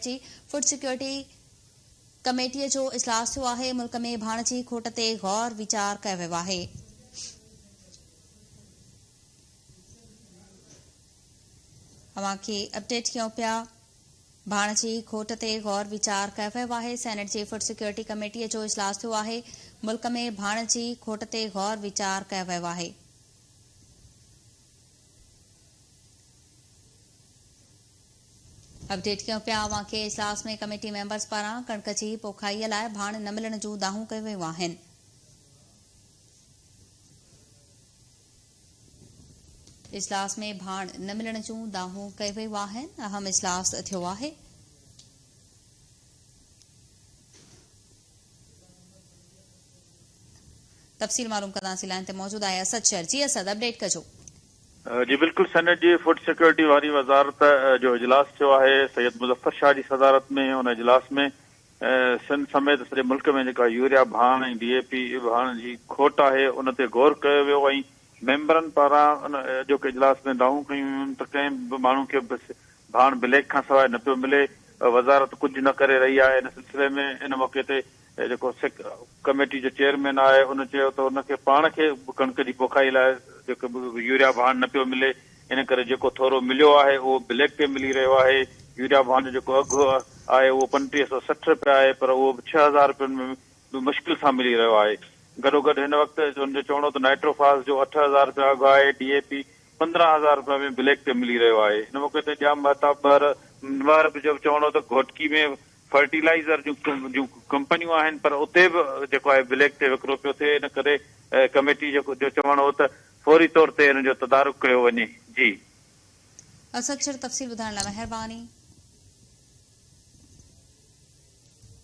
Senate جي food security committee جو اجلاس ٿيو آهي، ملڪ ۾ ڀاڻ جي کوٽ تي غور ويچار ڪيو ويو آهي. اوهان کي اپڊيٽ ڪيون پيا. ڀاڻ جي کوٽ تي غور ويچار ڪيو ويو آهي، سينيٽ جي فوڊ سيڪيورٽي ڪميٽي جو اجلاس ٿيو آهي، ملڪ ۾ ڀاڻ جي کوٽ تي غور ويچار ڪيو ويو آهي. اپڊيٽ ڪيون پيا اوهان کي اجلاس ۾ ڪميٽي ميمبرز پاران ڪڻڪ جي پوکائي لاء ڀاڻ نه ملڻ جون دانهون ڪيون ويون آهن. اجلاس ۾ ڀاڻ نه ملڻ جون دانهون ڪيون ويون آهن، اهم اجلاس ٿيو آهي. تفصيل معلوم ڪنداسين لائين تي موجود آهي اسد شر جي اسد اپڊيٽ ڪجو. جي بلڪل سينيٽ جي فوڊ سيڪيورٽي واري وزارت جو اجلاس ٿيو آهي سيد مظفر شاهه جي صدارت ۾ ان اجلاس ۾ سنڌ سميت سڄي ملڪ ۾ جيڪا يوريا ڀاڻ ۽ ڊي اي پي ڀاڻ جي کوٽ آهي ان تي غور ڪيو ويو ۽ ميمبرن پاران ان اڄوڪي اجلاس ۾ دانهون ڪيون ويون ته ڪنهن به ماڻهو کي به ڀاڻ بليڪ کانسواء نه پيو ملي وزارت ڪجهه نه ڪري رهي آهي ان سلسلي ۾ ان موقعي تي جيڪو ڪميٽي جو چيئرمين آهي ان چيو ته ان کي پاڻ کي به ڪڻڪ جي پوکائي لاء جيڪو به يوريا ڀاڻ نه پيو ملي ان ڪري جيڪو ٿورو مليو آهي اهو بليڪ تي ملي رهيو آهي يوريا ڀاڻ جو جيڪو اگهه آهي اهو 3560 رپيا آهي پر اهو به 6000 رپين ۾ به مشڪل سان ملي رهيو آهي گڏوگڏ هن وقت ان جو چوڻ هو ته نائٽروفاس جو 8000 رپيا اگهه آهي ڊي اي پي 15000 رپيا ۾ بليڪ تي ملي رهيو آهي ان موقعي تي ڄام مهتاب مهر مهر به جو چوڻ هو ته گهوٽڪي ۾ فرٽيلائيزر جون جون ڪمپنيون آهن پر اتي به جيڪو آهي بليڪ تي وڪرو پيو ٿئي ان ڪري ڪميٽي جو چوڻ هو ته فوري طور تي ان جو تدارڪ ڪيو وڃي جي. اسد شر تفصيل ٻڌائڻ لاء مهرباني.